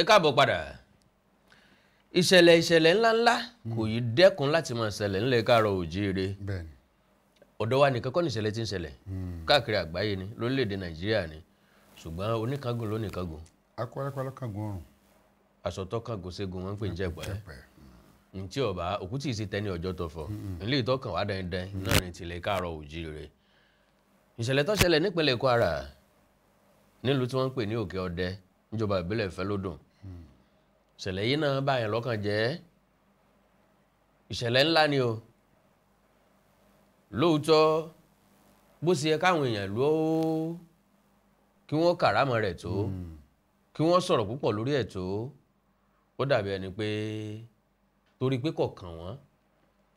Ẹ káàbọ̀ padà. Ìṣẹ̀lẹ̀ ńláńlá kò yí dẹ́kun láti máa ṣẹlẹ̀ ńlẹ̀ káàárọ̀ òjíire. Ọ̀dọ̀ wa nìkan kọ́ ní ìṣẹ̀lẹ̀ tí ń ṣẹlẹ̀ káàkiri àgbáyé ni, lórílẹ̀‐èdè Nàìjíríà ni, ṣùgbọ́n oníkangun lóníkangun. Akọ́lákọ́lá kangun ọ̀run. Aṣọ tó kangun ségun wọn ń pè ní jẹ̀pẹ́. Ntí ọba òkú tí ì ṣe tẹni ọjọ́ tó fọ ilé ìtọ́kàn wá dandan náà ní tilẹ̀ káàárọ̀ òjíire. Ìṣẹ̀lẹ̀ tó ṣẹlẹ̀ nípínlẹ̀ Kwara nílùú tí wọ́n ń pè ní Òkè Ọdẹ níjọba ìbílẹ̀ Ìfẹ́lódùn. Ìṣẹ̀lẹ̀ yìí náà bá yẹn lọ́kàn jẹ́. Ìṣẹ̀lẹ̀ ńlá ni o. Lóòótọ́ bó ṣe yẹ káwọn èèyàn ló kí wọ́n kàrámọ̀ rẹ̀ tó, kí wọ́n sọ̀rọ̀ púpọ̀ lórí ẹ̀ tó, ó dàbí ẹni pé torí pé kò kàn wọ́n,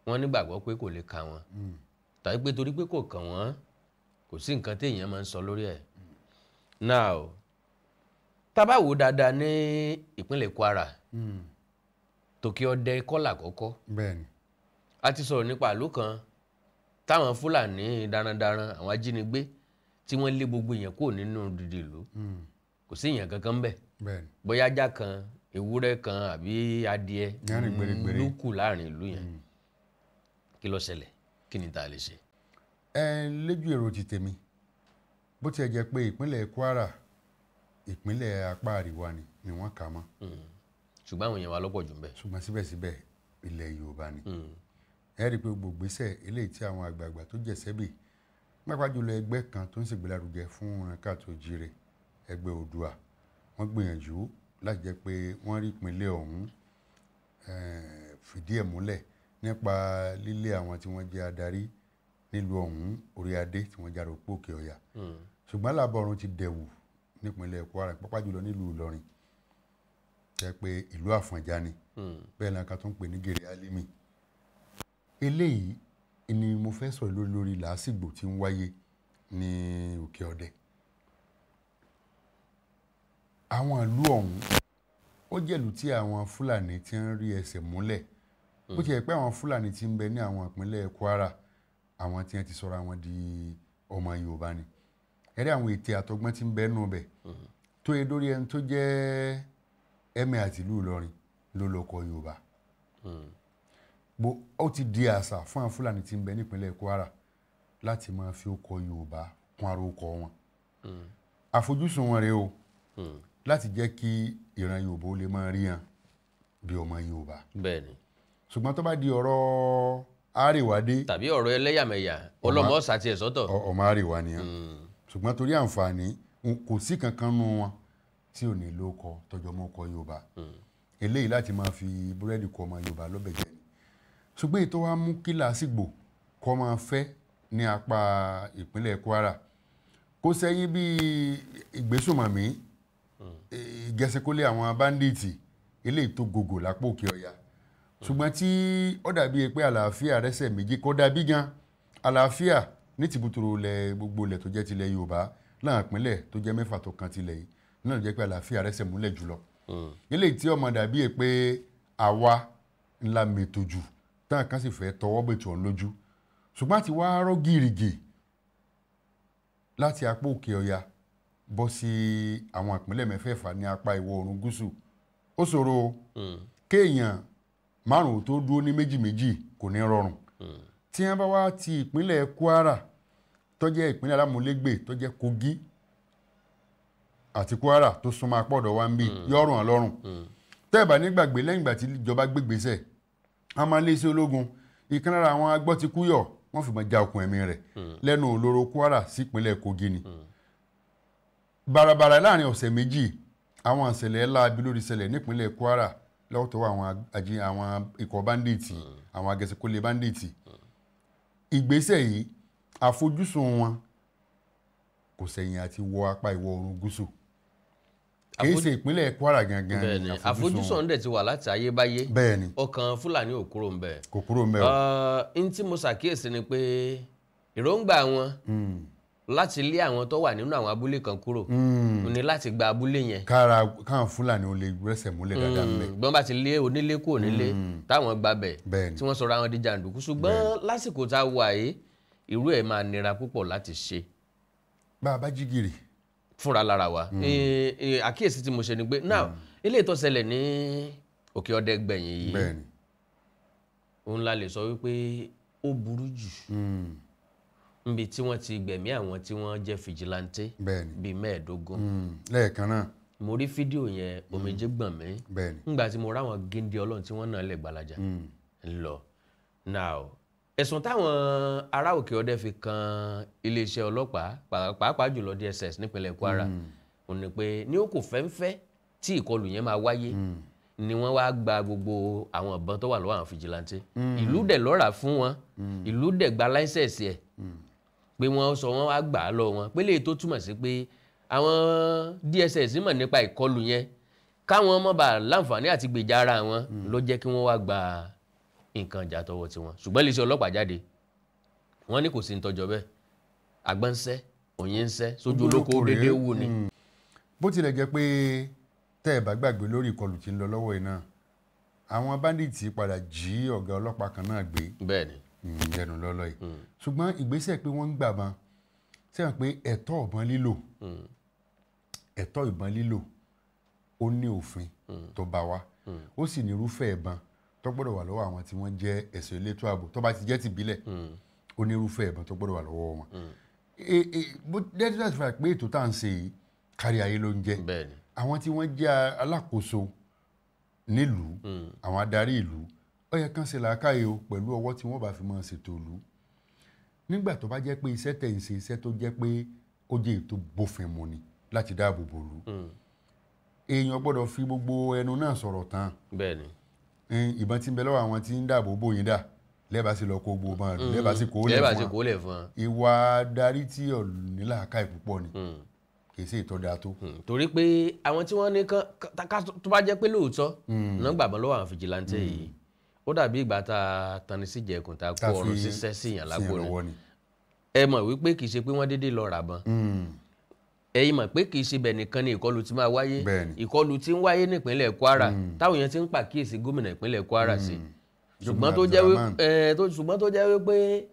wọ́n nígbàgbọ́ pé kò lè kà wọ́n, tàbí pé torí pé kò kàn wọ́n, kò sí nǹkan téèyàn máa ń sọ lórí ẹ̀. Now, tá bá wò dáadáa ní ìpínlẹ̀ Kwara, Tòkè Ọdẹ kọ́là kọ́kọ́. A ti sọ̀rọ̀ nípa ìlú kan táwọn Fúlàní darandaran àwọn ajínigbé tí wọ́n lé gbogbo èèyàn kúrò nínú dídì ìlú. Kò sí èèyàn kankan ńbẹ̀, bóyá ajá kan, ewúrẹ́ kan àbí adìẹ ló kù láàrin ìlú yẹn. Kí ló ṣẹlẹ̀? Kí ni tá a lè ṣe? Ẹ lójú èrò ti tèmi, bó tiẹ̀ jẹ́ pé ìpínlẹ̀ Kwara ìpínlẹ̀ apá àríwá ni wọ́n kà mọ́. Ṣùgbọ́n àwọn èèyàn wa lọ́pọ̀ jù ńbẹ̀. Ṣùgbọ́n síbẹ̀síbẹ̀ ilẹ̀ Yorùbá ni. Ẹ rí i pé gbogbo ìgbésẹ̀ eléyìí tí àwọn àgbààgbà tó jẹ̀sẹ́bì, pàápàá jùlọ ẹgbẹ́ kan tó ń ṣègbélárugẹ fún káàtó jíire, ẹgbẹ́ Oòduà, wọ́n gbìyànjú láti jẹ́ pé wọ́n rí ìpínlẹ̀ ọ̀hún fìdí ẹ̀ múlẹ̀ nípa lílé àwọn tí wọ́n jẹ́ adarí nílùú ọ̀hún, orí adé tí wọ́n jáde òpó Òkè Ọ̀yà. Ṣùgbọ́n làbọ̀run ti dẹ̀wù nípínlẹ̀ Kwara, pàápàá jùlọ nílùú Ìlọrin, jẹ́ pé ìlú Àfọ̀njá ni, bẹ́ẹ̀ ni a kan tó ń pè ní Gèrè Álímì. Eléyìí ni mo fẹ́ sọ̀rọ̀ lórí làásìgbò tí ń wáyé ní Òkè Ọdẹ. Àwọn ìlú ọ̀hún ó jẹ́lù tí àwọn Fúlàní ti ń rí ẹsẹ̀ múlẹ̀. Bó ti yẹ pé àwọn Fúlàní ti ń bẹ ní àwọn ìpínlẹ̀ Kwara, àwọn tí wọ́n ti sọra wọn di ọmọ Yorùbá ni. Ẹ̀rí àwọn ète àtọgbọ́n tí ń bẹ nù bẹ̀ tó yẹ dórí ẹni tó jẹ́ ẹ̀mẹ́ àti ìlú Ìlọrin ló lọ́kọ Yorùbá. Ó ti di àṣà fún àwọn Fúlàní tí ń bẹ nípínlẹ̀ Kwara láti máa fi ọkọ Yorùbá kún ara ọkọ wọn. Àfojúsùn wọn rèé o, láti jẹ́ kí ìran Yorùbá ó lè máa rí hàn bí ọmọ Yorùbá. Bẹ́ẹ̀ni. Ṣùgbọ́n tó bá di ọ̀rọ̀ àríwá dé tàbí ọ̀rọ̀ ẹlẹ́yàmẹ̀yà, ọlọ́mọ ọ̀sà tiẹ̀ sọ́tọ̀. Ọmọ àríwá nìyẹn. Ṣùgbọ́n torí àǹfààní kò sí kankan nù wọn tí ò ní lóko tọjọ́ mọ́ ọkọ Yorùbá. Eléyìí láti máa fi búrẹ́dì kọ ọmọ Yorùbá lọ́bẹ̀ jẹ ni. Ṣùgbọ́n èyí tó wá mú kí làásìgbò kọ́ máa fẹ́ ní apá ìpínlẹ̀ Kwara kó sẹ́yìn bí ìgbésùnmọ̀mí, ìgẹ̀sìnkólé àwọn báńdíìtì eléyìí tó gògò lápò Òkè Ọ̀yà. Ṣùgbọ́n tí ó dàbí pé àlàáfíà rẹ́sẹ̀ méjì kó dàbí gan àlàáfíà ní tìbútòrò ilẹ̀ gbogbo ilẹ̀ tó jẹ́ tilẹ̀ Yorùbá láwọn ìpínlẹ̀ tó jẹ́ mẹ́fà tó kan tilẹ̀ yìí náà ló jẹ́ pé àlàáfíà rẹ́sẹ̀ múlẹ̀ jùlọ. Eléyìí tí ọmọ dàbí pé àwa ńlá mètò jù táwọn kan sì fẹ́ tọwọ́ bètò ọ̀hún lójú. Ṣùgbọ́n àti wá rọ́ gìrìgì láti apá Òkè Ọ̀yà bọ́ sí àwọn ìpínlẹ̀ mẹ́fẹ̀ẹ̀fà ní apá ìwọ̀ oòrùn gúúsù. Ó ṣòro kéèyàn márùn-ún tó dúró ní méjì méjì kò ní rọrùn. Tí wọ́n bá wá ti ìpínlẹ̀ Kwara tó jẹ́ ìpínlẹ̀ alámúlégbè tó jẹ́ Kogi àti Kwara tó súnmọ́ apá ọ̀dọ̀ wa ń bì yọ̀rùn àlọ́rùn. Tẹ́ ẹ̀ bá nígbàgbé lẹ́yìn ìgbà tí ìjọba gbégbèsè, a máa lé sí ológun ìkan lára àwọn agbọ́tikúyọ̀ wọ́n fìbọn já okùn ẹ̀mí rẹ̀ lẹ́nu olóró Kwara sípínlẹ̀ Kogi ni. Bàràbàrà láàrin ọ̀sẹ̀ méjì àwọn ìṣẹ̀lẹ̀ láabi lórí ìṣẹ̀lẹ̀ nípínlẹ̀ Kwara lọ́wọ́ tó wà àwọn ikọ̀ báńdíìtì, àwọn agẹṣinkólé báńdíìtì. Ìgbésẹ̀ yìí àfojúsùn wọn kò sẹ̀yìn àti wọ apá ìwọ̀ oòrùn gúúsù. Kì í ṣe ìpínlẹ̀ Kwara gangan ni àfojúsùn dẹ̀ ti wà láti ayébáyé. Bẹ́ẹ̀ni. Ọkàn Fúlàní ò kúrò ńbẹ̀. Kò kúrò ńbẹ̀ o. N tí mo ṣàkíyèsí ni pé èròǹgbà wọn láti lé àwọn tó wà nínú àwọn abúlé kan kúrò ní láti gba abúlé yẹn. Kára káwọn Fúlàní ò lè rẹ́sẹ̀ múlẹ̀ dáadáa ńbẹ̀. Gbọ́n bá ti lé onílé kúrò nílé táwọn gbabẹ̀ tí wọ́n sọra wọn di jàǹdùkú. Ṣùgbọ́n lásìkò tá a wà yìí irú ẹ̀ máa nira púpọ̀ láti ṣe. Bá a bá jí gìrì fúnra lára wa. Àkíyèsí tí mo ṣe ni pé now Ilé tó ṣẹlẹ̀ ní Òkè Ọdẹ gbẹ̀yìn yìí, Bẹ́ẹ̀ni. òun la lè sọ wípé ó burú jù níbi tí wọ́n ti gbẹ̀mí àwọn tí wọ́n jẹ́ fìjìláńtẹ́ bíi 25. Lẹ́ẹ̀kan náà. Mo rí fídíò yẹn, omijé gbọ̀n mí nígbà tí mo ráwọn géńdé Ọlọ́run tí wọ́n náà lẹ̀ gbalaja lọ. Now, ẹ̀sùn táwọn ará Òkè Ọdẹ fi kan iléeṣẹ́ ọlọ́pàá, pàápàá jùlọ DSS nípínlẹ̀ Kwara, ó ní pé ní ó kò fẹ́ńfẹ́ tí ìkọlù yẹn máa wáyé ni wọ́n wá gba gbogbo àwọn ìbọn tó wà lọ́wọ́ àwọn fìjìláńtẹ́. Ìlú dẹ̀ lọ́ra fún wọn, ìlú dẹ̀ gba láísẹ̀sì ẹ̀ pé wọ́n sọ wọ́n wá gbà á lọ wọn, pé léyìí tó túmọ̀ sí pé àwọn DSS mọ̀ nípa ìkọlù yẹn, káwọn má bàa láǹfààní àti gbèjà ara wọn ló jẹ́ kí wọ́n wá gba nǹkan ìjà tọwọ́ tiwọn. Ṣùgbọ́n iléeṣẹ́ ọlọ́pàá jáde, wọ́n ní kò sí ntọ́jọ́ bẹ́ẹ̀, àgbọn ń sẹ́, òyìn ń sẹ́, sójú olóko déédéé wù ni. Bó tilẹ̀ jẹ́ pé tẹ́ ẹ̀ bá gbàgbé lórí ìkọlù tí ń lọ lọ́wọ́ yìí náà, àwọn bandits padà jí ọ̀gá ọlọ́pàá kan náà gbé. Bẹ́ẹ̀ni. Lẹ́nu lọ́lọ́ yìí. Ṣùgbọ́n ìgbésẹ̀ pé wọ́n ń gbàbọn, sẹ́wọ̀n pé ẹ̀tọ́ ìbọn lílò, ẹ̀tọ́ ìbọn lílò ó ní òfin tó bá wa, ó sì ní irúfẹ́ ìbọn tó gbọ́dọ̀ wà lọ́wọ́ àwọn tí wọ́n jẹ́ ẹ̀ṣọ́ elétò ààbò tó bá ti jẹ́ tìbílẹ̀, ó ní irúfẹ́ ìbọn tó gbọ́dọ̀ wà lọ́wọ́ wọn. Dẹ́tí fà pé ètò tá à ń ṣe yìí kárí ayé ló ń jẹ́. Àwọn tí wọ́n jẹ́ alákòóso nílùú, àwọn adarí ìlú, ó yẹ kán ṣe làákàyè o pẹ̀lú ọwọ́ tí wọ́n bá fi máa ṣètò ìlú. Nígbà tó bá jẹ́ pé iṣẹ́ tẹ̀ ń ṣe iṣẹ́ tó jẹ́ pé ó jẹ́ ètò bófin mu ni láti dáàbò bò ìlú, èèyàn gbọ́dọ̀ fi gbogbo ẹnu náà sọ̀rọ̀ tán. Bẹ́ẹ̀ni. Ìbọn tí ń bẹ lọ́wọ́ àwọn tí ń dáàbò bò yín dà, lẹ́ẹ̀bá sì lọ kó gbogbo ọmọ rẹ̀, lẹ́ẹ̀bá sì kó lẹ̀ fún wọn. Ìwà adarí tí ò ní làákàyè púpọ̀ ni, kì í ṣe ìtọ́da tó. Torí pé àwọn tí wọ́n ní tó bá jẹ́ pé lóòótọ́ náà gbàgbọ́ lọ́wọ́ àwọn fìjìláńtẹ́ yìí, ó dàbí ìgbà tá a tani sí jẹ̀kùn tá a kó ọrùn síṣẹ́ sí ìyàn lágbo ni. Ẹ mọ̀ wípé kì í ṣe pé wọ́n déédéé lọ rà bọ́n. Ẹ̀yin mọ̀ pé kì í ṣe bẹ̀ nìkan ni ìkọlù ti máa wáyé. Ìkọlù ti ń wáyé nípínlẹ̀ Kwara, táwọn èèyàn ti ń pàkíyèsí gómìnà ìpínlẹ̀ Kwara sí. Ṣùgbọ́n tó jẹ́ wípé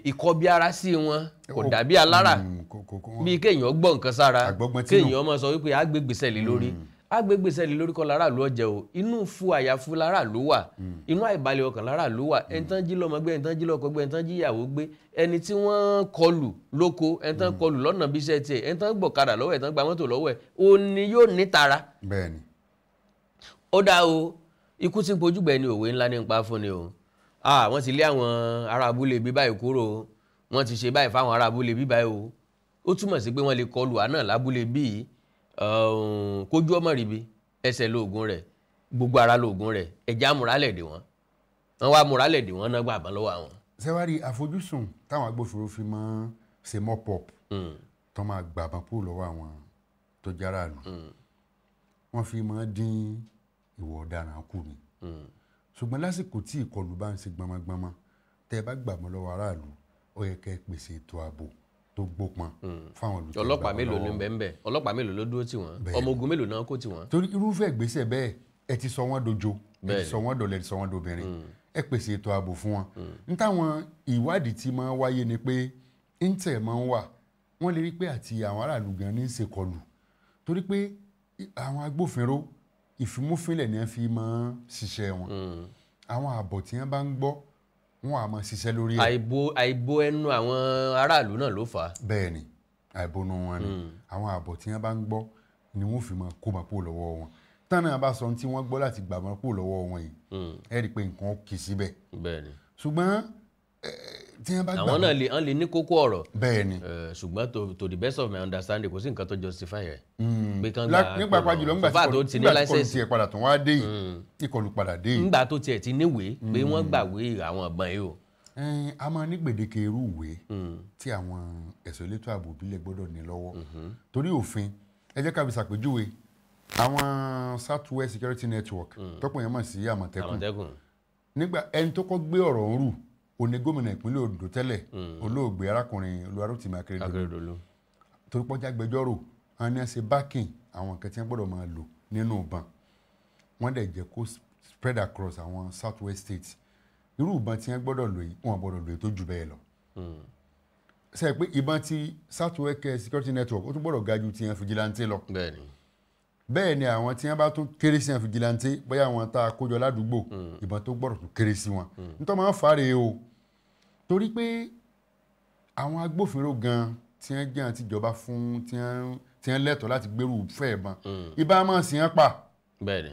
ìkọbi ara sí wọn kò dàbí alára, bí kéèyàn gbọ́ nǹkan sára, kéèyàn máa sọ wípé àgbègbèsẹ̀ lé lórí, àgbègbèsẹ̀ lé lórí kọ́ láràlú ọ̀jẹ̀ o. Inú fu àyàfu láràlú wà, inú àìbalẹ̀ ọkàn láràlú wà. Ẹni tán jí lọ́mọ gbé, ẹni tán jí lọ́kọ gbé, ẹni tán jí ìyàwó gbé, ẹni tí wọ́n kọlù lóko, ẹni tán kọlù lọ́nà bí iṣẹ́ tiẹ̀, ẹni tán gbọ̀kadà lọ́wọ́ ẹ̀, tán gba mọ́tò lọ́wọ́ ẹ̀, ó ní yóò nítara. Bẹ́ẹ̀ni. Ó dá o, ikú tí ń pojúgbẹ́ ni òwe ńlá ní pa fún ni o. Wọ́n ti lé àwọn ará abúlé bí báyìí kúrò o, wọ́n ti ṣe báyìí fáwọn ará abúlé bí báyìí o. Ó túmọ̀ sí pé wọ́n lè kọlù àná lábúlé bíi kójú ọmọ ríbi, ẹsẹ̀ lóògùn rẹ̀, gbogbo ara lóògùn rẹ̀, ẹja múralẹ̀ dè wọ́n. Wọ́n wá múralẹ̀ dè wọ́n náà gbà bọ́n lọ́wọ́ àwọn. Sẹ́wárí àfojúsùn táwọn agbófinró fi máa ṣe mop up tó máa gbà bọ́n kúrò lọ́wọ́ àwọn tó jára lù, wọ́n fi máa dín ìwà ọ̀daràn kù ni. Ṣùgbọ́n lásìkò tí ìkọlù bá ń ṣe gbọmọgbọmọ, tẹ́ ẹ bá gbà mọ́ lọ́wọ́ aráàlú, ó yẹ kẹ́ ẹ pèsè ètò ààbò tó gbópọn fáwọn olùtẹ̀. Ọlọ́pàá mélòó ní bẹ́ẹ̀, ọlọ́pàá mélòó ló dúró tì wọ́n, ọmọ ogun mélòó náà kó tì wọ́n. Torí irúfẹ́ ìgbésẹ̀ bẹ́ẹ̀, ẹ ti sọ wọ́n dojo, ẹ ti sọ wọ́n dọ̀lẹ, ẹ ti sọ wọ́n dobìnrin, ẹ pèsè ètò ààbò fún wọn. N táwọn ìwádìí tí máa ń wáyé ni pé intel máa ń wà, wọ́n lè rí pé àti àwọn aráàlú gan ní í ṣe kọlù, torí pé àwọn agbófinró ìfimúfínlẹ̀ ni wọ́n fi máa ń ṣiṣẹ́ wọn. Àwọn ààbọ̀ tí wọ́n bá ń gbọ́, wọ́n á máa ṣiṣẹ́ lórí ẹ̀. Àìbò ẹnu àwọn aráàlú náà ló fà á. Bẹ́ẹ̀ni, àìbònú wọn ni. Àwọn ààbọ̀ tí wọ́n bá ń gbọ́ ni wọ́n fi máa kó máa kúrò lọ́wọ́ wọn. Tán náà bá sọ ohun tí wọ́n gbọ́ láti gbà máa kúrò lọ́wọ́ wọn yìí, ẹ rí i pé nǹkan kì í síbẹ̀. Bẹ́ẹ̀ni. Ṣùgbọ́n tí wọ́n bá gbà. Àwọn náà lè ní kókó ọ̀rọ̀. Bẹ́ẹ̀ni. Ṣùgbọ́n to the best of my understanding, kò sí nǹkan tó justify ẹ̀. Nígbà pàjùlọ nígbà tí ìkọlù tiẹ̀ padà tún wá dé yìí, ìkọlù padà dé yìí. Nígbà tó tiẹ̀ ti níwèé pé wọ́n gbàwé àwọn ọ̀gbọ́n yìí o. A máa ní gbèdéke irú ìwé tí àwọn ẹ̀ṣọ́ elétò ààbò ìbílẹ̀ gbọ́dọ̀ ní lọ́wọ́. Torí òfin, ẹ jẹ́ ká fi ṣàpèjúwe àwọn Southwest Security Network tọ́pọ̀ yẹn mọ̀ sí Àmọ̀tẹ́kùn. Nígbà ẹni tó kọ́ gbé ọ̀rọ̀ ń rù òní gómìnà ìpínlẹ̀ Ondo tẹ́lẹ̀, olóògbé arákùnrin Olúwarótìmí Akérédolú, torí pọ́jà gbẹjọ́rò àwọn ní ṣe backing àwọn nǹkan tí wọ́n gbọ́dọ̀ máa lò nínú ìbọn, wọ́n dẹ̀ jẹ́ kó spread across àwọn Southwest states. Irú ìbọn tí wọ́n gbọ́dọ̀ lò yìí, wọ́n gbọ́dọ̀ lò tó jù bẹ́ẹ̀ lọ. Ṣe pé ìbọn ti Southwest Security Network ó tún gbọ́dọ̀ ga ju ti yẹn fìjìláńtì lọ. Bẹ́ẹ̀ni. Bẹ́ẹ̀ ni àwọn tí wọ́n bá tún kéré sí wọn fìjìláńtẹ́, bóyá àwọn tá a kójọ ládùúgbò, ìbọn tó gbọ́dọ̀ tún kéré sí wọn. Nítorí máa ń fàárẹ̀ o, torí pé àwọn agbófinró gan tí wọ́n jẹ́ àti ìjọba fún tí wọ́n lẹ́tọ̀ọ́ láti gbèrú fẹ́ ìbọn, ìbá máa sì ń pa. Bẹ́ẹ̀ni.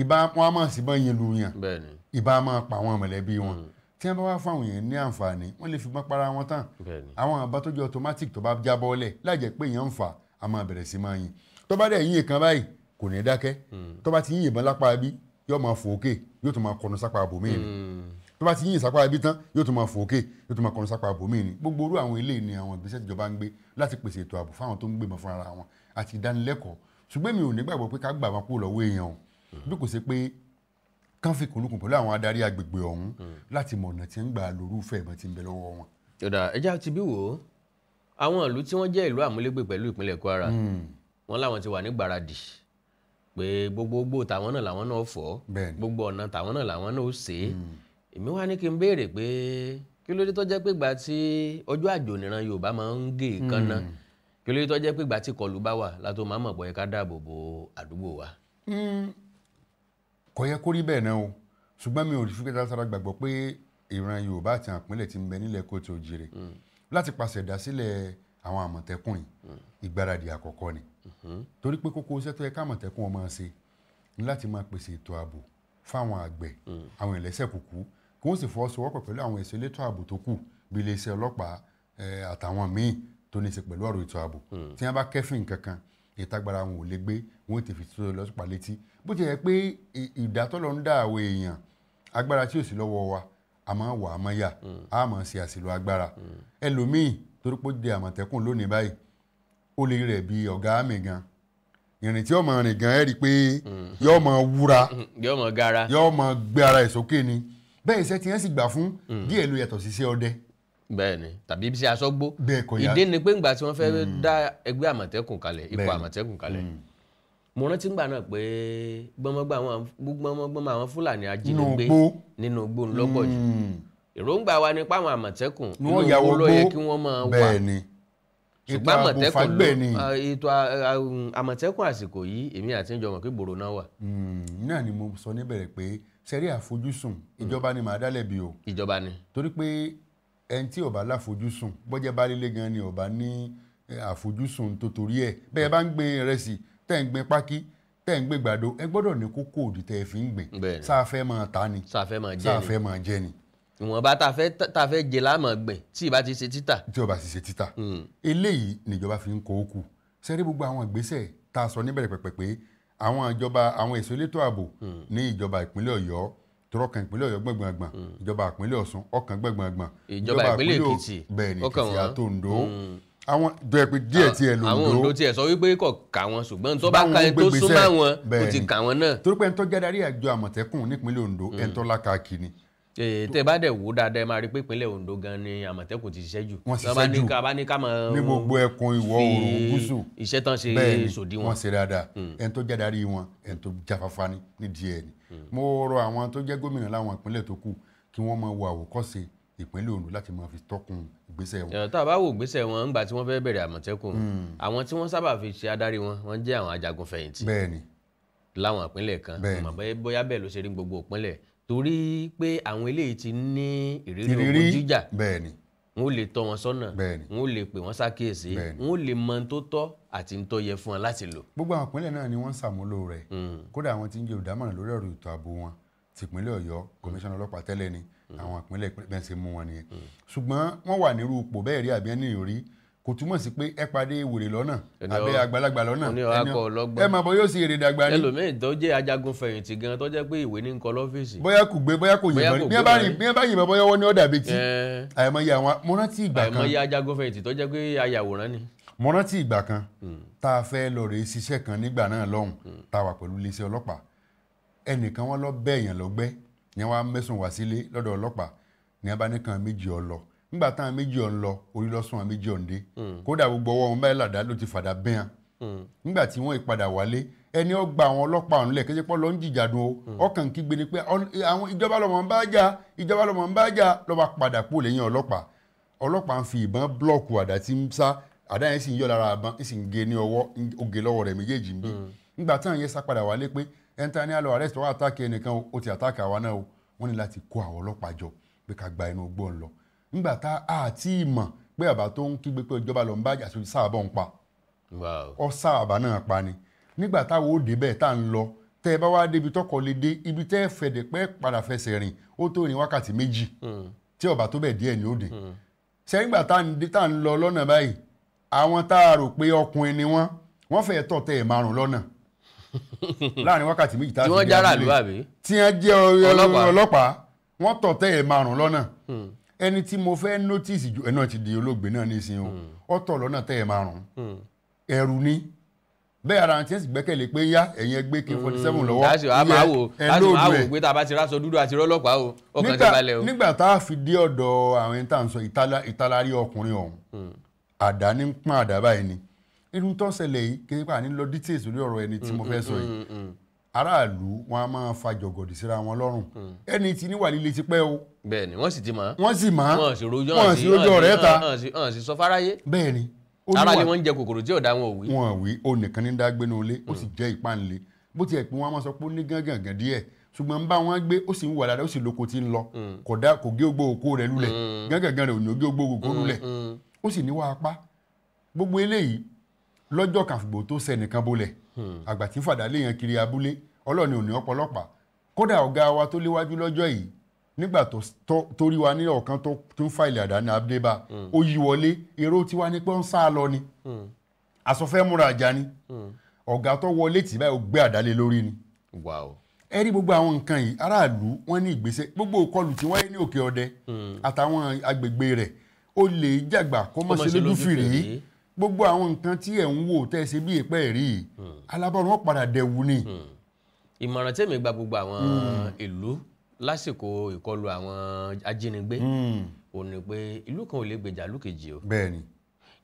Ìbá wọn á máa sì bọ́n yin lu yàn. Bẹ́ẹ̀ni. Ìbá máa pa àwọn mọ̀lẹ́bí wọn. Tí wọ́n bá wá fáwọn èèyàn ní àǹfààní, wọ́n lè fi bọ́n para wọn tán. Bẹ́ẹ̀ni. Àwọn àbá tó jẹ́ automatic tó bá jábọ́ lẹ̀ láì jẹ́ pé èèyàn ń fà á máa bẹ̀rẹ̀ sí máa yin. Tó bá dẹ̀ yín kan báyìí kò ní dákẹ́. Tó bá ti yín ìbọn lápá bí yóò máa fò ókè, yóò tún máa kọnu sápá abòmíì ni. Tó bá ti yín sápá bí tán yóò tún máa fò ókè, yóò tún máa kọnu sápá abòmíì ni. Gbogbo orú àwọn eléyìí ni àwọn ìgbésẹ̀ tíjọba ń gbé láti pèsè ètò ààbò fáwọn tó ń gbébọn fúnra wọn àti ìdánilẹ́kọ̀ọ́. Ṣùgbọ́n mi ò ní gbàgbọ́ pé ká gbà wọn kúrò lọ́wọ́ èèyàn o, bí kò ṣe pé kán fi kùnlùkùn pẹ̀lú àwọn adarí agbègbè ọ̀hún láti mọ̀ ọ̀nà tí ń gbà lórúfẹ́ ìbọn tí ń bẹ lọ́wọ́ wọn. Yọ̀dà ẹja ti bí wò ó, àwọn ìlú tí wọ́n jẹ́ ìlú àmúlégbè pẹ̀lú ìpínlẹ̀ Kwara, wọ́n láwọn ti wà ní gbáradì pé gbogbogbò tàwọn náà làwọn náà fọ́, gbogbo ọ̀nà tàwọn náà làwọn náà ó ṣe é. Èmi wá ní kí n béèrè pé kí ló dé tó jẹ́ pé ìgbà tí ọjọ́ àjò níran Yorùbá máa ń gé èékánná, kí ló dé tó jẹ́ pé ìgbà tí kọlù bá wà látó máa mọ̀ pé ká dáàbò bo àdúgbò wa. Kò yẹ kó rí bẹ́ẹ̀ náà o, ṣùgbọ́n mi ò rí fífẹ́ sára gbàgbọ́ pé ìran Yorùbá àti àwọn ìpínlẹ̀ tí ń bẹ nílẹ̀ kóòtù òjìrè láti pàṣẹ ìdásílẹ̀ àwọn àmọ̀tẹ́kùn yìí, ìgbáradì àkọ́kọ́ ni. Torí pé kókó iṣẹ́ tó yẹ ká àmọ̀tẹ́kùn wọn máa ṣe ní láti máa pèsè ètò ààbò fáwọn àgbẹ̀, àwọn ẹlẹ́sẹ̀ kúkú, kí wọ́n sì fọwọ́sowọ́pọ̀ pẹ̀lú àwọn ẹ̀ṣọ́ elétò ààbò tó kù bí iléeṣẹ́ ọlọ́pàá àtàwọn míì tó ní í ṣe pẹ̀lú ọ̀rọ̀ ètò ààbò. Tí wọ́n bá kẹ́fìn kankan ìtagbára wọn ò lè gbé, wọn ò tètè tó lọ́sọ̀pá létí. Bó ti yẹ pé ìdátọ́lọ́ ń dá àwọn èèyàn agbára tí ò sí lọ́wọ́ wa, a máa wà á máa yà, a máa ṣe àṣìlò agbára. Ẹlòmíì torí pé ó di àmọ̀tẹ́kùn lónìí báyìí, ó lè rẹ̀ bí ọ̀gá mi gan. Ìrìn tí ó máa rìn gan ẹ́ rí i pé yóò máa wúra, yóò máa gara, yóò máa gbé ara ẹ̀ sókè ni. Bẹ́ẹ̀ iṣẹ́ tí wọ́n sì gbà fún díẹ̀ ló yàtọ̀ sí iṣẹ́ ọdẹ. Bẹ́ẹ̀ni, tàbí iṣẹ́ aṣọ́gbó. Ìdí ni pé ńgbà tí wọ́n fẹ́ dá ẹgbẹ́ àmọ̀tẹ́kùn kalẹ̀, ikọ̀ àmọ̀tẹ́kùn kalẹ̀, mo rántí ńgbà náà pé gbọmọgbọmọ àwọn Fúlàní ajínigbé nínú igbó ńlọ́pọ̀ jù. Èròǹgbà wa ni pé àwọn àmọ̀tẹ́kùn inú igbó ló yẹ kí wọ́n máa wà. Ṣùgbọ́n àmọ̀tẹ́kùn ètò àmọ̀tẹ́kùn àsìkò yìí èmi àti ìjọ mọ̀ pé gbòòrò náà wà. Náà ni mo sọ níbẹ̀rẹ̀ pé sẹ́rí àfojúsùn ìjọba ni màá dálẹ̀ bí o. Ìjọba ni. Torí pé ẹni tí ó bá láfojúsùn bọ́jẹ́ bá lélẹ̀ gan ni ó bá ní àfojúsùn tó torí ẹ̀. Bẹ́ẹ̀ bá ń gbin ìrẹsì, tẹ́ ń gbin pákí, tẹ́ ń gbin gbàdo, ẹ gbọ́dọ̀ ní kókó òdì tẹ́ ẹ fi ń gbìn. Sáà fẹ́ máa ta ni, sáà fẹ́ máa jẹ ni. Ìwọ̀nba tá a fẹ́ jẹ la máa gbìn tí ì bá ti ṣe títà. Tí ó bá ti ṣe títà. Eléyìí níjọba fi ń kó o kù. Sẹ́rí gbogbo àwọn ìgbésẹ̀ tá a sọ níbẹ̀rẹ̀ pẹ̀pẹ̀ pé àwọn ìjọba àwọn èso elétò ààbò ní ìjọba ìpínlẹ̀ Ọ̀yọ́, tọrọkàn ìpínlẹ̀ Ọ̀yọ́ gbọ̀ngbọ̀ngbọ̀n, ìjọba ìpínlẹ̀ Ọ̀ṣun ọkàn gbọ̀ngbọ̀ngbọ̀n, ìjọba ìpínlẹ̀ Èkìtì bẹ́ẹ̀ ni Èkìtì àtòǹdó, àwọn tó yẹ pé díẹ̀ tiẹ̀ lòǹdó. Àwọn Oǹdó tiẹ̀ sọ wípé kò kà wọ́n, ṣùgbọ́n tó bá ka ẹni tó súnmọ́ wọn ó ti kà wọ́n náà. Torí pé ẹni tó jẹ́ àjọ àmọ̀tẹ́kùn nípínlẹ̀ Oǹdó, ẹni tó lákàkì ni. Tẹ́ bá dẹ̀ wò dáadáa ẹ máa rí pé ìpínlẹ̀ Oǹdó gan ni àmọ̀tẹ́kùn ti ṣiṣẹ́ jù. Wọ́n ṣiṣẹ́ jù ní gbogbo ẹkùn ìwọ̀ oòrùn gúúsù. Iṣẹ́ tán ṣe sòdiwọ̀n. Wọ́n ṣe dáadáa. Ẹni tó jẹ́ adarí wọn, ẹni tó jáfáfá ní nídìí ẹ̀ ni. Mo rọ àwọn tó jẹ́ gómìnà láwọn ìpínlẹ̀ tó kù kí wọ́n máa wo àwòkọ́ṣe ìpínlẹ̀ Oǹdó láti máa fi tọ́kùn ìgbésẹ̀ wọn. Tá a bá wo ìgbésẹ̀ wọn ńgbà tí wọ́n fẹ́ bẹ̀rẹ̀ àmọ̀tẹ́kùn, àwọn tí wọ́n sábà fi ṣe adarí wọn, wọ́n jẹ́ àwọn ajagun fẹ̀yìntì. Bẹ́ẹ̀ni. Láwọn ìpínlẹ̀ kan, mọ̀ bóyá bẹ́ẹ̀ ló ṣe rí gbogbo ìpínlẹ̀, torí pé àwọn eléyìí ti ní ìrírí ogun jíjà. Bẹ́ẹ̀ni. Wọ́n ó lè tọ́ wọn sọ́nà, wọ́n ó lè pè wọ́n sákìyèsí, wọ́n ó lè mọ ohun tó tọ́ àti ohun tó yẹ fún wọn láti lò. Gbogbo àwọn ìpínlẹ̀ náà ni wọ́n ń ṣàmúlò rẹ̀. Kódà àwọn tí ń jẹ́ olùdámọ̀ràn lórí ọ̀rọ̀ ètò ààbò wọn tìpínlẹ̀ Ọ̀yọ́, kọmíṣánná ọlọ́pàá tẹ́lẹ̀ ni, àwọn ìpínlẹ̀ bẹ́ẹ̀ ṣe mú wọn nìyẹn. Ṣùgbọ́n wọ́n wà nírú ipò bẹ́ẹ̀ rí àbí ẹni rí, kò túmọ̀ sí pé ẹ pàdé wèrè lọ́nà àbẹ́ àgbàlagbà lọ́nà ẹ máa bọ yóò sì èrè dàgbà ni. Ẹlòmíì tó jẹ́ ajagun fẹ̀yìntì gan tó jẹ́ pé ìwé ní ń kọ lọ́fíìsì. Bóyá kò gbé, bóyá kò yìnbọn, bí ẹ bá yìnbọn bóyá wọ́n ní ọ̀dà bíi ti. Àìmọye àwọn mo rántí ìgbà kan. Àìmọye ajagun fẹ̀yìntì tó jẹ́ pé ayàwòrán ni. Mo rántí ìgbà kan tá a fẹ́ lọ rèé ṣiṣẹ́ kan nígbà náà lọ́hùn, tá a wà pẹ̀lú iléeṣẹ́ ọlọ́pàá. Ẹnìkan wọn lọ bẹ́ èèyàn lọ́gbẹ́ ni wọ́n á mẹ́sùn wá sílé lọ́dọ̀ ọlọ́pàá ní abá nìkan méjì ọ lọ. Nígbà táwọn méjì ọ̀ ń lọ, orí lọ́sùn àwọn méjì ọ̀ ń dé. Kódà gbogbo ọwọ́ wọn báyìí làdá ló ti fàdà bẹ́ẹ̀. Nígbà tí wọ́n ìpadà wálé, ẹni ó gba àwọn ọlọ́pàá ọ̀hún lẹ̀ kéjẹ́ pọ́ lọ ń jìjàdùn o. Ọkàn kígbe ni pé àwọn ìjọba lọ́mọ ń bá jà, ìjọba lọ́mọ ń bá jà, ló bá padà kúrò lẹ́yìn ọlọ́pàá. Ọlọ́pàá ń fi ìbọn blọ́ọ̀kù àdá tí ń sá, àdá yẹn sì ń yọ lára àbọn, sì ń gé ní ọwọ́, ó gé lọ́wọ́ rẹ̀ méjèèjì ń bí. Nígbà tí àwọn yẹn sá padà wálé pé ẹni tá ní àlọ́ arrest wọ́n àtàkì ẹnìkan ó ti àtàkì àwa náà o, wọ́n ní láti kó àwọn ọlọ́pàá jọ pé ká gba inú igbó ń lọ. Nígbà tá a ti mọ̀ pé àbá tó ń kígbe pé ìjọba ló ń bá àṣọ sáàbọ̀ ń pa, ọ sáàbà náà pa ni. Nígbà táwọn ó débẹ̀ tá à ń lọ, tẹ́ ẹ bá wá débi tọkọ lè dé ibi tẹ́ ẹ fẹ̀dẹ̀ pẹ́ padà fẹsẹ̀ rìn ó tó rìn wákàtí 2 tí ọba tó bẹ̀ díẹ̀ ni ó dé. Sẹ́yìngbà tá à ń lọ lọ́nà báyìí, àwọn tá a rò pé ọkùnrin ni wọ́n, wọ́n fẹ́ẹ́ tọ̀ tẹ́ ẹ̀ 5 lọ́nà láàrin wákàtí 2 tá a fi dé abúlé tí wọ́n jẹ́ ọlọ́pàá, wọ́n tọ̀ tẹ́ ẹ̀ 5 lọ́nà. Ẹni tí mo fẹ́ nọ́tìsì ju ẹ̀ náà ti di olóògbé náà nísìnyí o, ó tọ̀ lọ́nà tẹ́ ẹ̀ 5, ẹ̀rù ni. Bẹ́ẹ̀ ara ti ń gbẹ́kẹ̀lé pé yá ẹ̀yin ẹgbẹ́ K47 lọ́wọ́ ẹ lóòdù ẹ̀. Pé tá a bá ti ráṣọ dúdú àti rọ́lọ́pàá o, ọkàn ti balẹ̀ o. Nígbà tá a fi dé ọ̀dọ̀ àwọn ẹni tá à ń sọ ìtalárí ọkùnrin ọ̀hún, àdá ní pọ́n àdá báyìí ni. Irun tó ń ṣẹlẹ̀ yìí kí nípa ní lọ details lórí ọ̀rọ̀ ẹni tí mo fẹ́ sọ yìí. Aráàlú wọn a máa fa jọ̀gọ̀dì síra wọn lọ́rùn. Ẹni tí níwà líle ti pẹ́ o. Bẹ́ẹ̀ni, wọ́n sì ti mọ̀. Wọ́n sì mọ̀. Wọ́n sì rojọ́ rẹ̀ ta. Wọ́n sì sọ fáráyé. Bẹ́ẹ̀ni. Ara ni wọ́n ń jẹ kòkòrò tí ọ̀dà wọn ò wí. Wọn wí, ó nìkan ní dágbénu ilé, ó sì jẹ́ ìpánlé. Bó tiẹ̀ pé wọ́n á máa sọ pé ó ní gángan díẹ̀, ṣùgbọ́n ń bá wọn gbé, ó sì ń wà dáadáa, ó sì lóko tí ń lọ. Kódà kò gé ogbó òkú rẹ̀ lulẹ̀, gángan rẹ̀ ò ní gé ogbó òkú lulẹ̀. Ó sì níwá apá. Gbogbo eléyìí lọ́jọ́ kan fìgbò tó sẹ nìkan bolẹ̀. Àgbà tí ń fàdá léèyàn kiri abúlé, Ọlọ́run ò ní ọ̀pọ̀lọpàá. Kódà ọ̀gá wa tó léwájú lọ́jọ́ yìí, nígbà tó rí wa ní ọ̀kan tó ń fàìlì àdá ní abdeba, ó yí wọlé, èrò tiwa ní pé ó ń sá lọ ni. Àsọfẹ́ múra àjà ni. Ọ̀gá tó wọlé tì báyìí ó gbé àdá lé lórí ni. Ẹ rí gbogbo àwọn nǹkan yìí, aráàlú wọ́n ní ìgbésẹ̀, gbogbo ìkọlù tí wáyé ní Òkè Ọdẹ àtàwọn agbègbè rẹ̀, ó lè jàgbà kó má ṣe lójú fìrí. Gbogbo àwọn nǹkan tí ẹ̀ ń wò tẹ́ ẹ ṣe bí ìpẹ́ rí yìí, alábọ̀rún wọn padà dẹ̀wù ni. Ìmọ̀ràn tèmi gba gbogbo àwọn ìlú lásìkò ìkọlù àwọn ajínigbé ò ní pé ìlú kan ò lè gbèjà ìlú kejì o. Bẹ́ẹ̀ni.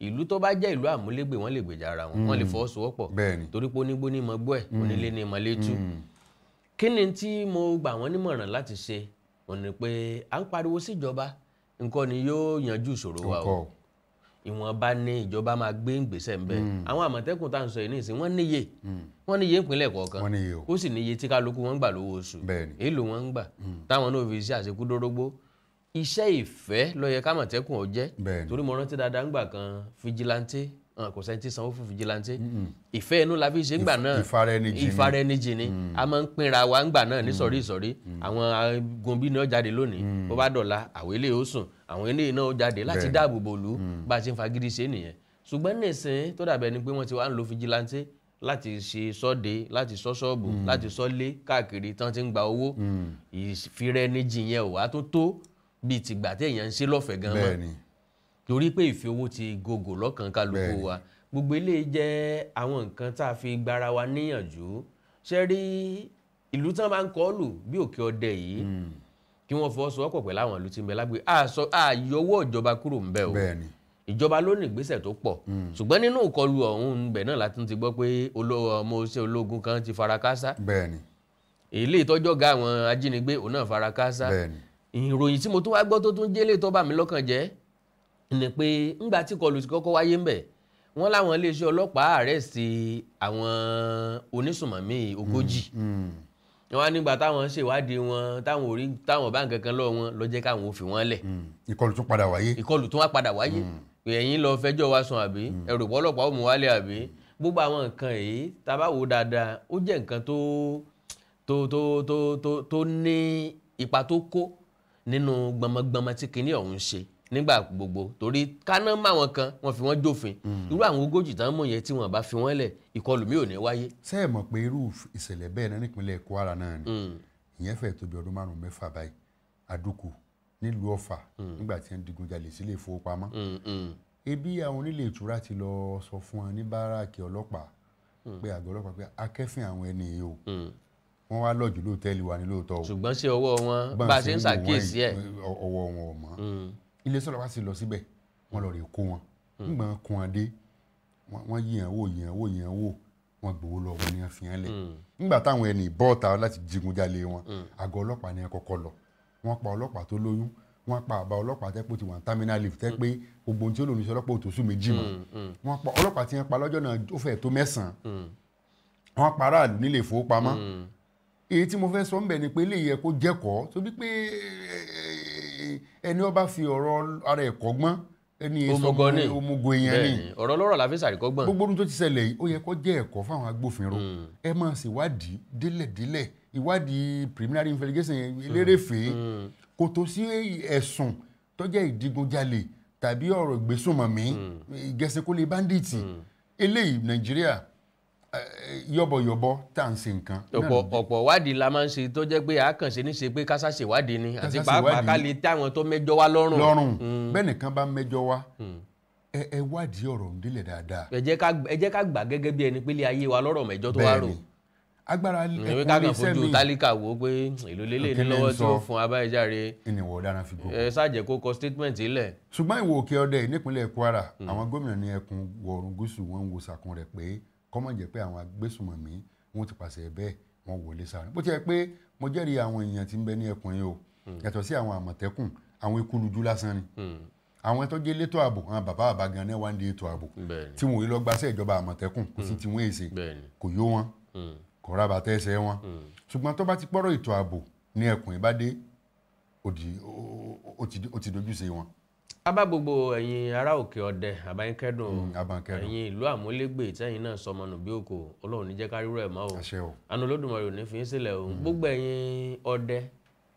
Ìlú tó bá jẹ́ ìlú àmúlégbè wọ́n lè gbèjà ara wọn, wọ́n lè fọwọ́sowọ́pọ̀. Bẹ́ẹ̀ni. Torí pé onígbó ní mọ gbó ẹ̀, onílé ní mọ létú. Kí ni tí mo gbà wọ́n nímọ̀ràn láti ṣe ò ní pé à ń pariwo síjọba nǹkan ni yóò yanjú ìṣòro wa o. Ìwọ̀nba ní ìjọba máa gbé ìgbésẹ̀ ńbẹ. Àwọn àmọ̀tẹ́kùn tá à ń sọ yìí nísìnyí, wọ́n níye, wọ́n níye ìpínlẹ̀ kọ̀ọ̀kan, ó sì níye tí kálukú wọn ń gbà lówó oṣù, èèlò wọn ń gbà táwọn náà fi ṣe àṣekúdórógbó. Iṣẹ́ ìfẹ́ ló yẹ kámọ̀tẹ́kùn ó jẹ́. Torí mo rántí dáadáa ńgbà kan fìjìláńtẹ́, kò sẹ́ni tí sanwó fún fìjìláńtẹ́, ìfẹ́ inú la fi ṣe ńgbà náà, ìfaraẹnijìn ni a máa ń pínra wa ńgbà náà ní sọ̀rí ìsọ̀rí. Àwọn agunbí ni ó jáde lónìí, bó bá dọ̀la àwọn eléyìí ó sùn, àwọn eléyìí náà ó jáde láti dáàbò bò lù bá a ṣe ń fagídí ṣe nìyẹn. Ṣùgbọ́n nísìnyí tó dàbẹ̀ ni pé wọ́n ti wá ń lo fìjìláńtẹ́ láti ṣe sọ́de, láti sọ ṣọ́ọ̀bù, láti sọ́lé káàkiri tán ti ń gba owó. Ìfiraẹnijìn yẹn ò wá tó tó bíi tìgbà téèyàn ń ṣe lọ́fẹ̀ẹ́ gan mọ́, torí pé ìfẹ́ owó ti gògò lọ́kàn kálukú wa. Gbogbo eléyìí jẹ́ àwọn nǹkan tá a fi gbára wa níyànjú. Ṣé rí ìlú tán máa ń kọ́ lù bí Òkè Ọdẹ yìí, kí wọ́n fọwọ́sowọ́pọ̀ pẹ̀lú àwọn ìlú tí ń bẹ lágbè. Àyọwọ́ ìjọba kúrò ń bẹ o. Ìjọba ló ní ìgbésẹ̀ tó pọ̀, ṣùgbọ́n nínú ìkọlù ọ̀hún ń bẹ náà láti ti gbọ́ pé ọmọ oṣẹ́ ológun kan ti fara káásá. Ilé ìtọ́jọ́ ga àwọn ajínigbé òun náà fara káásá. Ìròyìn tí mo tún wá gbọ́ tó tún jẹ́lé tó bà mí lọ́kàn jẹ́ ni pé ńgbà tí ìkọlù ti kọ́kọ́ wáyé ńbẹ̀, wọ́n láwọn iléeṣẹ́ ọlọ́pàá àrẹ́sì àwọn onísùnmọ̀mí 40. Wọ́n wá nígbà táwọn ṣèwádìí wọn, táwọn ò rí táwọn bá nǹkan kan lọ́wọ́ wọn ló jẹ́ káwọn ò fi wọ́n lẹ̀. Ìkọlù tún padà wáyé. Ìkọlù tún wá padà wáyé. Ẹ̀yin lọ fẹjọ́ wa sùn àbí ẹrù ọlọ́pàá ó mú wálé àbí. Gbogbo àwọn nǹkan yìí tá a bá wò dáadáa, ó jẹ́ nǹkan tó tó tó tó tó tó ní ipa tó kó nínú gbọmọgbọmọ tí kinní ọ̀hún ṣe nígbà gbogbo. Torí káná máwọn kan wọ́n fi wọ́n jófin, irú àwọn 40 tán mú yẹn tí wọ́n bá fi wọ́n lẹ̀, ìkọlù mi ò ní wáyé. Ṣé ẹ mọ̀ pé irú ìṣẹ̀lẹ̀ bẹ́ẹ̀ náà nípínlẹ̀ Kwara náà ni? Ìyẹn fẹ́ẹ̀ tó bí ọdún 5-6 báyìí. Àdúkù nílùú Ọ̀fà nígbà tí wọ́n digunjalè sílé ìfowópamọ́. Ebi àwọn onílé ìtura ti lọ sọ fún wọn ní báràkì ọlọ́pàá pé àgọ́ ọlọ́pàá pé akẹ́fìn àwọn ẹni yìí o, wọ́n wá lọ́ọ̀jù lóòtẹ́ẹ̀lì wa ní lóòótọ́ o, ṣùgbọ́n ṣé ọwọ́ wọn bá a ṣe ń ṣàkíyèsí ẹ̀, ọwọ́ wọn ò mọ́. Iléeṣẹ́ ọlọ́pàá sì lọ síbẹ̀, wọ́n lọ rè kó wọn. Nígbà wọn kó wọn dé, wọ́n yíyan wò yíyan wò yíyan wò, wọ́n gbowó lọ wọn ní wọn fi hàn lẹ̀. Nígbà táwọn ẹni bọ́ọ̀ta láti digunjalè wọn, àgọ́ ọlọ́pàá ni wọn kọ́kọ́ lọ. Wọ́n pa ọlọ́pàá tó lóyún, wọ́n pa àbá ọlọ́pàá tẹ́ pé ó ti wà ní terminal leave, tẹ́ pé gbogbo ohun tí ó lò ní iṣẹ́ ọlọ́pàá ò tó sùn 2 mọ́. Wọ́n pa ọlọ́pàá tí wọ́n pa lọ́jọ́ náà ó fẹ́ẹ̀ tó 9. Wọ́n pa aráàlú nílé ìfowópamọ́. Èyí tí mo fẹ́ sọ ń bẹ̀ ni pé eléyìí yẹ kó jẹ́kọ̀ọ́, torí pé ẹni ó bá fi ọ̀rọ̀ ara ẹ̀ kọ́gbọ́n, ẹni Òmùgọ̀ ni. òmùgọ̀ èèyàn ni. Bẹ́ẹ̀ni, ọ̀rọ̀ lọ́rọ̀ la fi ṣàríkọ́gbọ́n. Gbogbo ohun tó ti ṣẹlẹ̀ yìí, ó yẹ kó jẹ́ ẹ̀kọ́ fáwọn agbófinró. Ẹ máa ṣèwádìí délẹ̀délẹ̀, ìwádìí preliminary investigation elérèfé, kò tó sí ẹ̀sùn tó jẹ́ ìdigunjalè tàbí ọ̀rọ̀ ìgbésùnmọ̀mí, ìgẹ̀sìnkólé bandits. Eléyìí Nàìjíríà yọ̀bọ̀yọ̀bọ̀ tá à ń ṣe nǹkan. Ọ̀pọ̀ ìwádìí la máa ń ṣe tó jẹ́ pé a kàn ṣe ní ṣe pé ká ṣàṣèwádìí ni, àti Ká pàápàá ṣàṣèwádìí. ká lè tẹ́ àwọn tó mẹ́jọ wá lọ́rùn. Lọ́rùn bẹ́ẹ̀ nìkan bá mẹ́jọ wá, ẹ wádìí ọ̀rọ̀ ń délẹ̀ dáadáa. Ẹ jẹ́ ká gbà gẹ́gẹ́ bí ẹni pélé ayé wa lọ́rọ̀ mẹ́jọ tó wá rò. Bẹ́ẹ̀ni, agbára ìwé ẹkùn ká kàn iléeṣẹ́ fojú mi tálíkà wò ó pé èlò lélẹ̀ ní Òkèlè ń lọ́wọ́ tí ó sọ. fún abáyéjáre. Ìnìwọ̀ ọ̀daràn fi gbogbo. Ẹ ṣáàjẹ́ kó kọ statement ilẹ̀. Ṣùgbọ́n ìwò òkè ọdẹ yìí nípínlẹ̀ Kwara, àwọn gómìnà ní ẹkùn wọ̀ọ̀rùn gúúsù wọn ń wo sàkún rẹ̀ pé kọ́mọ̀ jẹ́ pé àwọn agbésùnmọ̀mí wọn ti pàṣẹ bẹ́ẹ̀ wọ́n wọlé sáré. Bó ti yẹ pé mo jẹ́rìí àwọn èèyàn tí ń bẹ ní ẹkùn yìí o, yàtọ̀ sí àwọn àmọ̀tẹ́kùn, àwọn ikú-lujú lásán ni. Àwọn tó jẹ́ elétò ààbò, àwọn bàbá bàbá gan náà wá ń di ètò ààbò tí wọn ò lọ gbaṣẹ́ ìjọba àmọ̀tẹ́kùn, kò sí tí wọ́n èsè, kò yó wọn, kò ra bàtà ẹsẹ̀ wọn. Ṣùgbọ́n tó bá ti pọ́rọ̀ ètò ààbò ní ẹkùn yìí bá dé, ó ti dojúṣe wọn. A bá gbogbo ẹ̀yin ará òkè ọdẹ àbáyínkẹ́dùn o. Àbáńkẹ́dùn. Ẹ̀yin ìlú àmúlégbè tẹ́yin náà sọmọnù bí òkò, Ọlọ́run ní jẹ́ ká rírọ̀ ẹ̀ mọ́ o. Àṣẹ o. Àánú Olódùmarè ò ní fi í sílẹ̀ o. Gbogbo ẹ̀yin ọdẹ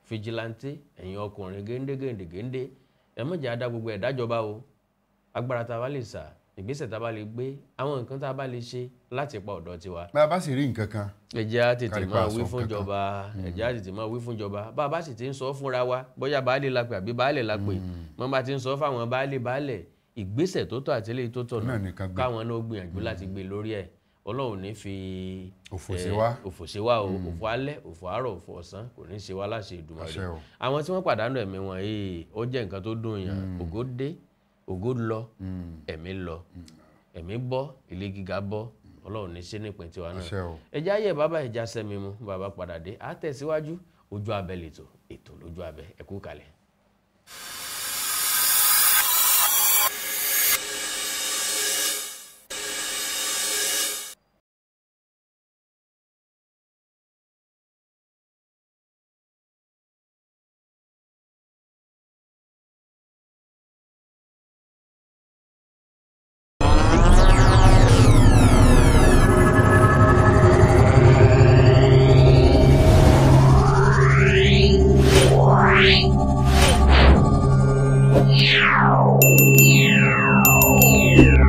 fìjìláńtì, ẹ̀yin ọkùnrin géńdé géńdé géńdé, ẹ má jẹ́ á dá gbogbo ẹ̀ dájọba o. Agbára tá a bá lè sà, ìgbésẹ̀ tá a bá lè gbé, àwọn nǹkan tá a bá lè ṣe láti pa ọ̀dọ́ tiwa. Bá a bá sì rí nǹkan kan, ẹ jẹ́ á tètè kárí máa pa wí àṣọ fún kankan. ìjọba, ẹ jẹ́ á tètè máa wí fún ìjọba. Bá a bá sì ti ń sọ fúnra wa, bóyá baálé la pè àbí baálé la pè, wọ́n bá ti ń sọ fáwọn baálé baálé, ìgbésẹ̀ tó tọ́ àti eléyìí tó tọ̀nà Náà nìkan gbé. káwọn náà gbìyànjú láti gbé lórí ẹ̀. Ọlọ́run ní fi Òfò ṣe wá. Òfò ṣe wá o. Òfò alẹ́, òfò àárọ̀, òfò ọ̀sán kò ní ṣe wá láṣẹ Èdùmàrè. Àṣẹ o. Àwọn tí wọ́n pàdánù ẹ̀mí wọn yìí, ó jẹ́ nǹkan tó dùn yàn. Ògo dé, ògo lọ, ẹ̀mí lọ, ẹ̀mí bọ́, ilé gíga bọ́. Ọlọ́run ní ṣe nípìn tiwa náà. Àṣẹ o. Ẹja ayé bàbá ẹja sẹ́mi mu, bàbá padà dé, á tẹ̀síwájú. Ojú abẹ lètò, ètò lójú abẹ, ẹ kú kalẹ̀. Yeah.